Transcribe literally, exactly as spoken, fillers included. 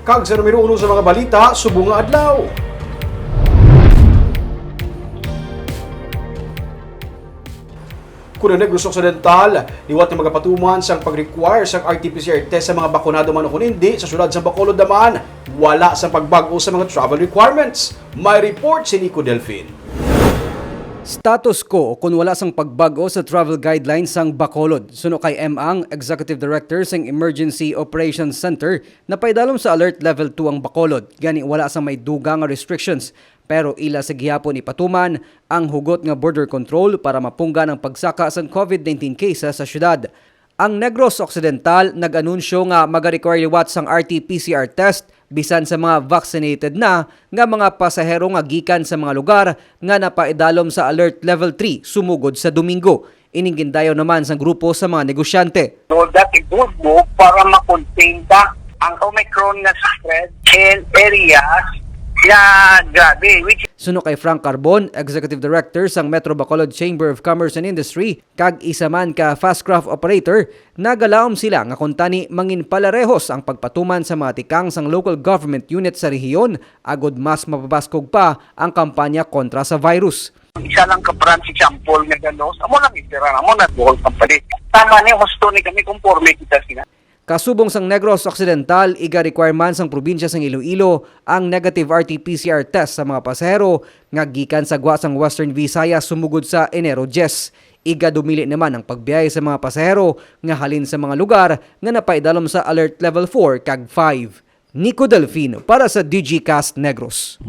Kag sa numero uno sa mga balita subong nga adlaw. Kuno Negros Occidental, liwat nga magapatuman sang pag-require sang R T P C R test sa mga bakunado man o kon indi, sa siyudad sang Bacolod naman, wala sang pagbag-o sa mga travel requirements. May report si Nico Delfin. Status quo kon wala sang pagbag-o sa travel guidelines sang Bacolod. Suno kay M Ang, Executive Director sang Emergency Operations Center, napaidalom sa Alert Level two ang Bacolod, gani wala sang may dugang nga restrictions, pero ila sa gihapon ipatuman ang hugot nga border control para mapunggan ang pagsaka sang COVID nineteen cases sa siyudad. Ang Negros Occidental nag-anunsyo nga magarequire liwat sang R T P C R test bisan sa mga vaccinated na nga mga pasahero nga gikan sa mga lugar nga napaidalom sa Alert Level three sumugod sa Domingo. Ining gindayaw naman sang grupo sa mga negosyante. So, that a good move para ma-contain ta ang Omicron nga spread in areas na grabe, which Suno kay Frank Carbon, Executive Director sang Metro Bacolod Chamber of Commerce and Industry, kag isa man ka Fastcraft operator, nagalaom sila nga kuntani mangin palarehos ang pagpatuman sa mga tikang sang local government unit sa rehiyon agod mas mapabaskog pa ang kampanya kontra sa virus. Isa lang ka branch example nga galos, amo lang itira namo na Bohol Company. Tama ni, husto ni kami, konforme kita sila. Kasubong sang Negros Occidental, iga-require man sang probinsya sang Iloilo ang negative R T P C R test sa mga pasahero nga gikan sa gwa sang Western Visayas sumugod sa Enero diyes. Igadumili naman ang pagbiyahe sa mga pasahero nga halin sa mga lugar nga napaidalom sa Alert Level four kag five. Nico Delfino para sa Digicast Negros.